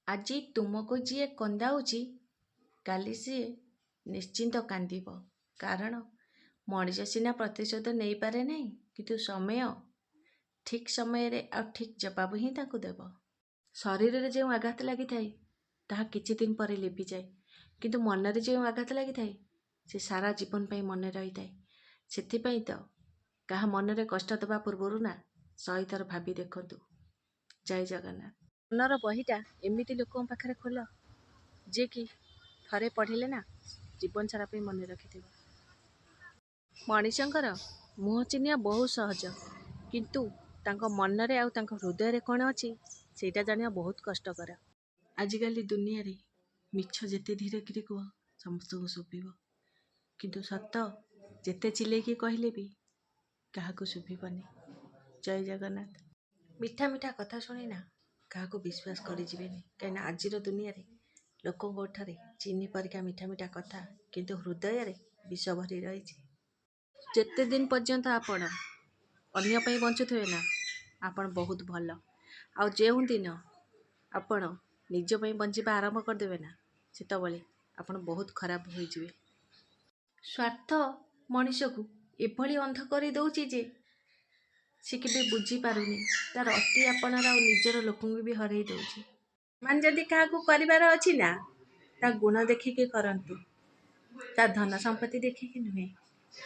ଆଜି ତୁମକୁ ଯିଏ କନ୍ଦାଉଛି, କାଲି ସିଏ ନିଶ୍ଚିନ୍ତ କାନ୍ଦିବ। କାରଣ ମଣିଷ ସିନା ପ୍ରତିଶୋଧ ନେଇପାରେ ନାହିଁ, କିନ୍ତୁ ସମୟ ଠିକ୍ ସମୟରେ ଆଉ ଠିକ୍ ଜବାବ ହିଁ ତାକୁ ଦେବ। ଶରୀରରେ ଯେଉଁ ଆଘାତ ଲାଗିଥାଏ, ତାହା କିଛି ଦିନ ପରେ ଲିଭିଯାଏ, କିନ୍ତୁ ମନରେ ଯେଉଁ ଆଘାତ ଲାଗିଥାଏ, ସେ ସାରା ଜୀବନ ପାଇଁ ମନେ ରହିଥାଏ। ସେଥିପାଇଁ ତ କାହା ମନରେ କଷ୍ଟ ଦେବା ପୂର୍ବରୁ ନା 100 ଥର ଭାବି ଦେଖନ୍ତୁ। ଜୟ ଜଗନ୍ନାଥ। ମନର ବହିଟା ଏମିତି ଲୋକଙ୍କ ପାଖରେ ଖୋଲ, ଯିଏକି ଥରେ ପଢ଼ିଲେ ନା ଜୀବନ ସାରା ପାଇଁ ମନେ ରଖିଥିବ। ମଣିଷଙ୍କର ମୁହଁ ଚିହ୍ନିବା ବହୁତ ସହଜ, କିନ୍ତୁ ତାଙ୍କ ମନରେ ଆଉ ତାଙ୍କ ହୃଦୟରେ କ'ଣ ଅଛି, ସେଇଟା ଜାଣିବା ବହୁତ କଷ୍ଟକର। ଆଜିକାଲି ଦୁନିଆରେ ମିଛ ଯେତେ ଧୀରେ କିରି କୁହ, ସମସ୍ତଙ୍କୁ ଶୁଭିବ, କିନ୍ତୁ ସତ ଯେତେ ଚିଲେଇକି କହିଲେ ବି କାହାକୁ ଶୁଭିବନି। ଜୟ ଜଗନ୍ନାଥ। ମିଠା ମିଠା କଥା ଶୁଣି ନା କାହାକୁ ବିଶ୍ୱାସ କରିଯିବେନି, କାହିଁକିନା ଆଜିର ଦୁନିଆରେ ଲୋକଙ୍କ ଓଠରେ ଚିନି ପରିକା ମିଠା ମିଠା କଥା, କିନ୍ତୁ ହୃଦୟରେ ବିଷ ଭରି ରହିଛି। ଯେତେ ଦିନ ପର୍ଯ୍ୟନ୍ତ ଆପଣ ଅନ୍ୟ ପାଇଁ ବଞ୍ଚୁଥିବେ ନା, ଆପଣ ବହୁତ ଭଲ। ଆଉ ଯେଉଁ ଦିନ ଆପଣ ନିଜ ପାଇଁ ବଞ୍ଚିବା ଆରମ୍ଭ କରିଦେବେ ନା, ସେତେବେଳେ ଆପଣ ବହୁତ ଖରାପ ହୋଇଯିବେ। ସ୍ୱାର୍ଥ ମଣିଷକୁ ଏଭଳି ଅନ୍ଧ କରିଦେଉଛି ଯେ ସେ କେବେ ବୁଝିପାରୁନି, ତାର ଅତି ଆପଣାର ଆଉ ନିଜର ଲୋକଙ୍କୁ ବି ହରେଇ ଦେଉଛି। ମାନେ ଯଦି କାହାକୁ କରିବାର ଅଛି ନା, ତା ଗୁଣ ଦେଖିକି କରନ୍ତୁ, ତା ଧନ ସମ୍ପତ୍ତି ଦେଖିକି ନୁହେଁ।